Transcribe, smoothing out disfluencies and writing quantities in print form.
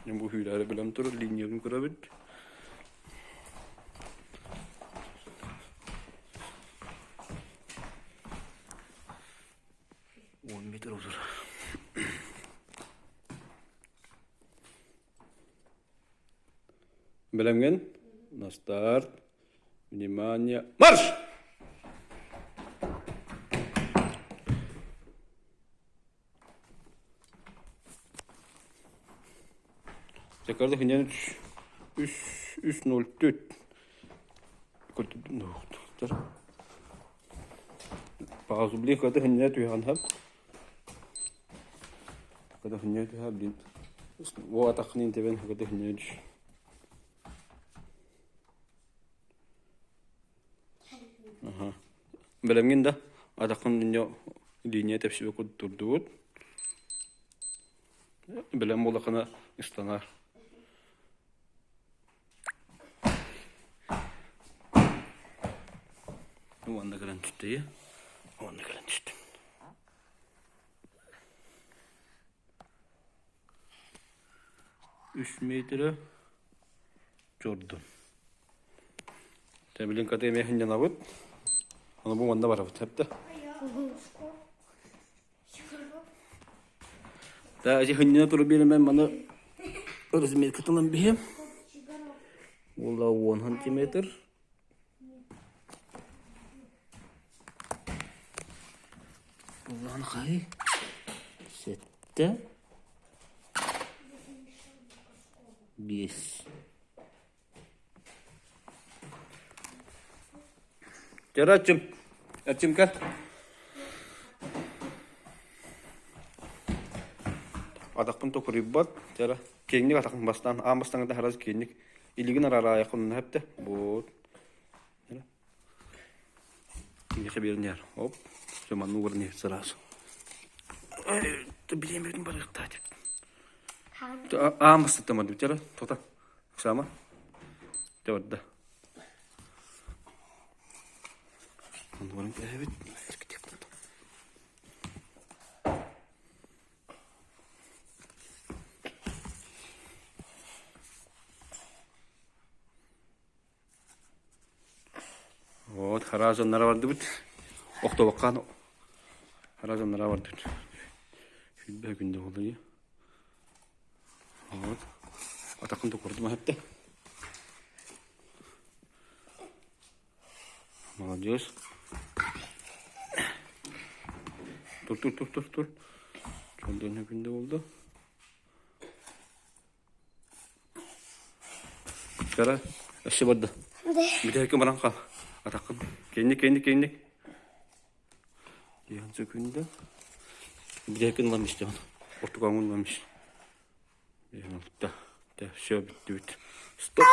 Бу хүүлээри билэн турар линиябын көрөбүт. 10 метр olur. Бэлэмҥин? На старт. Внимание. Марш! Дьэ, хинен үс үс ноль төрт Паузу блин когда хинне түһэн хап когда хинне түһэ блин Во атаххын интебен когда хинне түш Аха. Бэлэмҥин да атаххын инньэ линия тэпсибэ курдук турдубут. Бэлэм буоллаххына ыстанаар. Уонна кэлэн түстэ Уонна кэлэн түстүм. Үс метрэ чордум. Тэ билин каты эмиэ сынньанабыт. Ону бу манна барабыт сөп да? Да, ити хынньана туру биэримэн маны разметкатынан биһиэм. Уола 10 сантиметр. Улахан хай. Сэттэ. Биэс. Дьара Эрчим, Эрчим кэл. Атахпын токуруйбат, дьара киэҥник атахын бастаан, аан бастаҥҥыта харас киэҥник илигин арараайаххын хэптэ. Вот. Киниэхэ биэрэн иһэр. Оп. Все, манна ууран иһэр сразу. Билиэмэбитин барыахтаа деп. Аан бастаттан бардыбыт дьара, тота. Оксана, дьэ барда. Оннугарын кэһэбит. Вот, хара дьоннора бардыбыт. Охтобоккаан хара дьоннора бардыбыт. Хүлбэ күндэ буолла Вот. Атахын токурдум аһатты. Молодец. Тур, тур, тур, тур, тур. Чолдон күндэ болду. Кара, өссө барда. Бүтэһиккэ баран хаал. Атаххын. Кэнник, кэнник, кэнник. Диэн сөкүндэ. Бүтэһиккин ылан истэҕин. Ортукаҥҥын ылан ис. Диэн алта. Все бүттүбүт. Стоп.